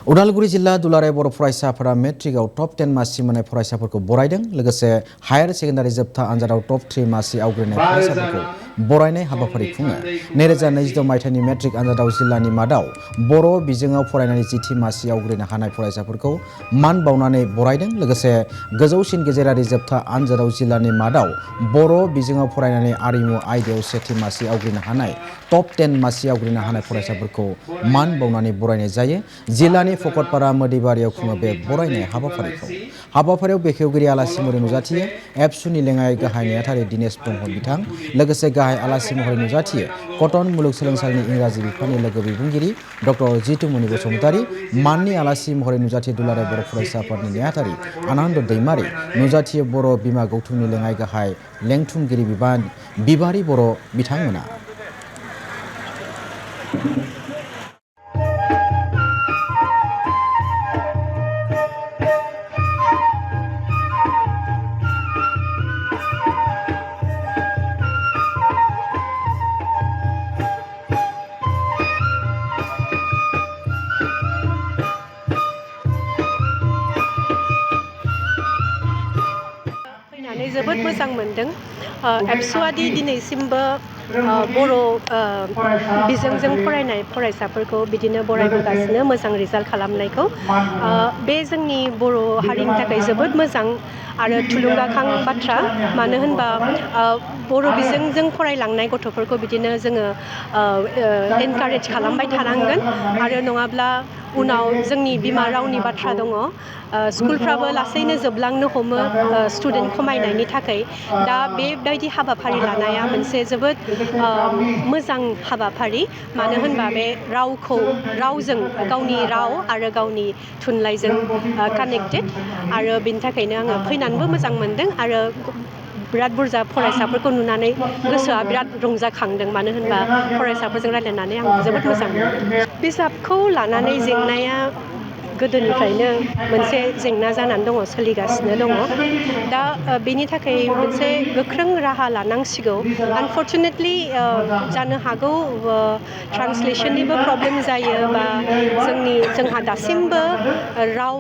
उदालगुरि जिल्ला दुलाराय बर' फरायसाफोरा मेट्रिकआव टप 10 मासि मोननाय फरायसाफोरखौ बरायदों। लोगोसे हायार सेकेन्डारि जोबथा आनजादाव टप 3 मासि आवग्रिनाय फरायसाफोरखौ बरायनाय हाबाफारि खुङो। 2026 मायथाइनि मेट्रिक आनजादाव जिल्लानि मादाव बर' बिजोङाव फरायनानै जिथि मासि आवग्रिनो हानाय फरायसाफोरखौ मान बावनानै बरायदों। लोगोसे गोजौसिन गेजेरारि जोबथा आनजादाव जिल्लानि मादाव बर' बिजोङाव फरायनानै आरिमु आयदायाव सेथि मासि आवग्रिनो हानाय टप 10 मासि आवग्रिनो हानाय फरायसाफोरखौ मान बावनानै बरायनाय जायो। जिल्लानि फकटपारा मोदैबारियाव खुङो बे बरायनाय हाबाफारियाव बेखेवगिरि आलासि महरै नुजाथियो एबसुनि लेङाइ गाहाय नेहाथारि दिनेश ब्रह्म बिथां। लोगोसे गाहाय आलासि महरै नुजाथियो कटन मुलुगसोलोंसालिनि इंराजि बिफाननि लोगो बिबुंगिरि डक्टर जितुमनि बसुमतारी। माननि आलासि महरै नुजाथियो दुलाराय बर' फरायसा आफादनि नेहाथारि आनन्द दैमारि। नुजाथियो बर' बिमा गौथुमनि लेङाइ गाहाय लेंथुमगिरि बिबारि बर' बिथांमोना। जोबोद मोजां मोनदों। एबसुआदि दिनैसिमबो बर' बिजोंजों फरायनाय फरायसाफोरखौ बिदिनो बरायबोगासिनो मोजां रिजाल्ट खालामनायखौ। बे जोंनि बर' हारिनि थाखाय जोबोद मोजां आरो थुलुंगाखां बाथ्रा। मानो होनबा बर' बिजोंजों फरायलांनाय गथ'फोरखौ बिदिनो जोङो एनकारेज खालामबाय थानांगोन आरो नङाब्ला उनाव जोंनि बिमा रावनि बाथ्रा दङ। स्कुलफ्राबो लासैनो जोबलांनो हमो स्टुडेन्ट खमायनायनि थाखाय। दा बेबायदि हाबाफारि लानाया मोनसे जोबोद मोजां हाबाफारि। मानो होनबा बे रावजों गावनि राव आरो गावनि थुनलाइजों कानेक्टेड आरो बेनि थाखायनो आङो फैनानैबो मोजां मोनदों आरो बिराद बुरजा फरायसाफोरखौ नुनानै गोसोआ बिराद रंजाखांदों। मानो होनबा फरायसाफोरजों रायज्लायनानै आं जोबोद मोजां मोनदों। बिजाबखौ लानानै जेंनाया गोदोनिफ्रायनो मोनसे जेंना जानानै दङ, सोलिगासिनो दङ। दा बेनि थाखाय मोनसे गोख्रों राहा लानांसिगौ। आनफर्चुनेटलि जानो हागौ ट्रान्सलेसननिबो प्रब्लेम जायो बा जोंहा दासिमबो राव